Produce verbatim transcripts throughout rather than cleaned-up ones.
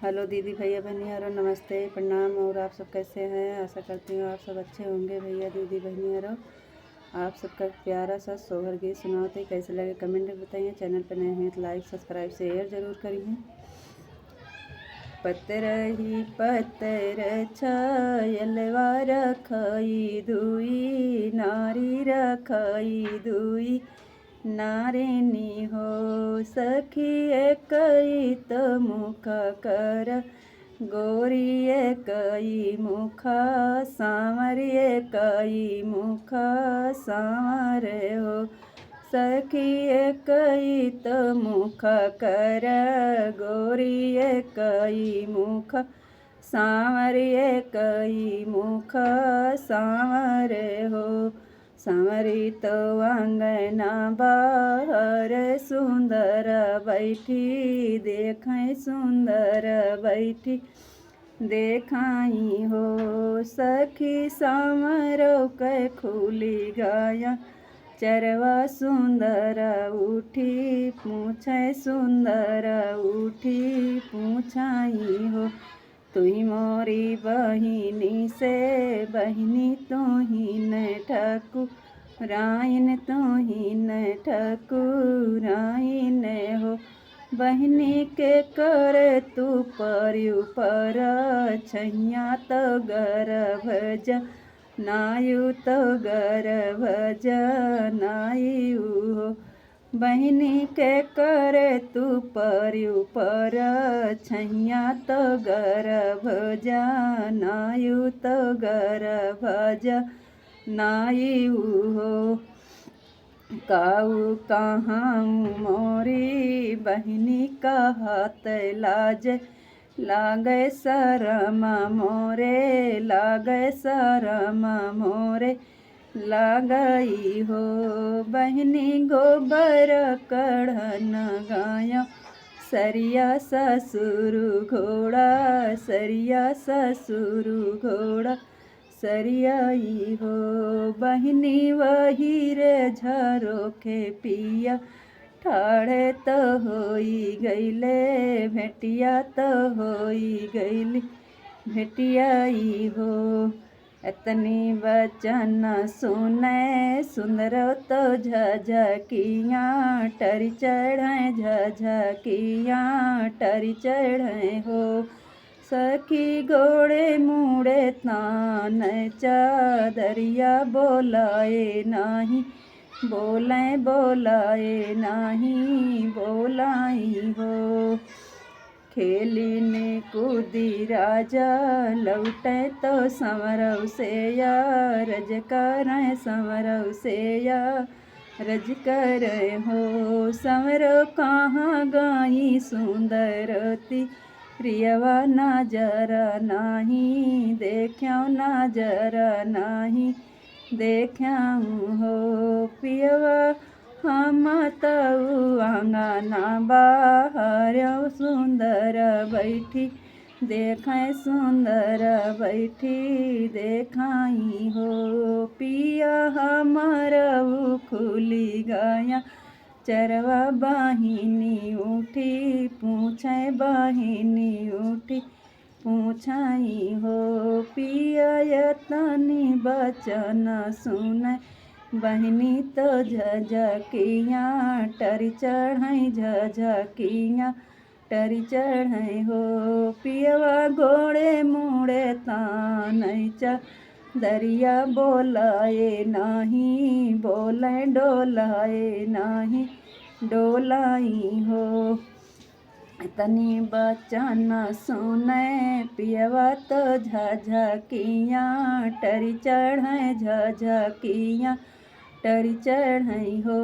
हेलो दीदी, भैया, बहनियारो, नमस्ते, प्रणाम। और आप सब कैसे हैं? आशा करती हूँ आप सब अच्छे होंगे। भैया, दीदी, बहनियारो, आप सबका प्यारा सा सोहर गीत सुनावत ही। कैसे लगे, कमेंट में बताइए। चैनल पर नए हैं तो लाइक, सब्सक्राइब, शेयर जरूर करिए। पतरही पतर छायलवा रखई दुई, नारी रखई दुई, नारिनी हो। सखी एकई तो मुख कर, गोरी एकई मुख सांवर, एकई मुख सांवर हो। सखी एकई तो मुख कर, गोरी एकई मुख सांवर, एकई मुख सांवर हो। सांवरी तो अंगना बाहर सुंदर बैठी, देखई सुंदर बैठी, देखई हो। सखी सांवरो के खुली गाया चरवा, सुंदर उठी पूछे, सुंदर उठी पूछई हो। तुही मोरी बहिनी से, बहिनी तुही न ठकुराइन, तुही न ठकुराइन हो। बहिनी के करे तू परिउ पर, छैया तो गर्भ ज नायु तो गर्भ ज नायु हो। बहिनी के करे तू परिउ पर, छैया तो गर्भ ज नायु तो गर्भ ज नायु हो। काऊ कहाऊ मोरी बहिनी कहत लाज, लागे सरम मोरे, लागे सरम मोरे, लागई हो। बहिनी गोबर कढ़न गाया, सरिया ससुर घोड़ा, सरिया ससुर घोड़ा, सरियाई हो। बहिनी वही रे झरोखे पिया, ठाढ़े तो होई गईले, भेटिया तो होई गईली, भेटियाई हो। एतनी बचन सुने सुंदर तो झझकिया, टरि चढ़े झझकिया, टरि चढ़े हो। सखी गोड़े मुड़े तान, चादरिया बोलाए नाही, बोले बोलाए नाही, बोलाई हो। खेली ने कूदी राजा, लौटे तो समरौ से या, रज करे समरौ से या, रज करे हो। समरौ कहाँ गाई सुंदर ती, रियवा नजर नाही, देख्यो नजर नाही, देख्यो हो। पियवा हम तऊ आंगना बाहर, सुंदर बैठी, देखे सुंदर बैठी, देखाई हो। पिया हमरऊ खुली गाया, चरवा बहिनी उठी, पूछे बहिनी उठी, पूछई हो। पिया यतनी बचन सुने, बहिनी तो झझकिया, टरि चढ़े झझकिया, टरि चढ़े हो। पियवा गोड़े मुड़े तानई चा, दरिया बोलाए नाही, बोले डोलाए नाही, डोलाई हो। तनी बचन सुने पियवा तो झझकिया, टरि चढ़े झझकिया, टरि चढ़े हो।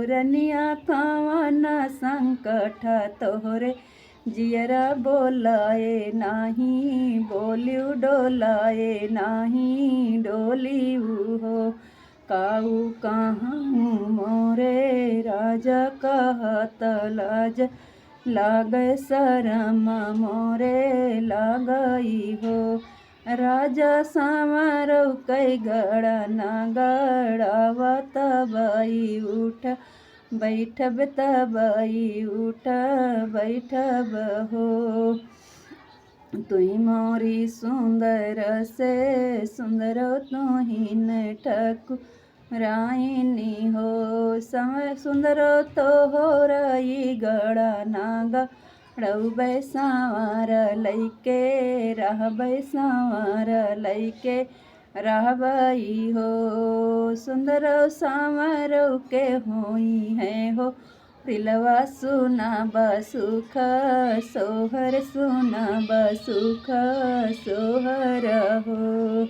रनिया कवन संकट तोहरे, जियरा बोलाए नाही, बोलिउ डोलाए नाही, डोलिउ हो। काऊ कहाऊ मोरे राजा कहत लाज, लागे सरम मोरे लागई हो। राजा सांवरौ कई गड़न गड़ावत बई उठ, बैठब तबई उठ, बैठब हो। तुही मोरी सुंदर से सुंदरो तुहिन ठकुराइनी हो। सम-, सुंदरो तोहरई गड़ा नागा, रहबै सांवर लइके, रहबै सांवर लइके रहबई हो। सुंदरो सांवरो के होइहैं हो, दिलवा सुना बा सुख, सोहर सुना बा सुख, सोहर हो।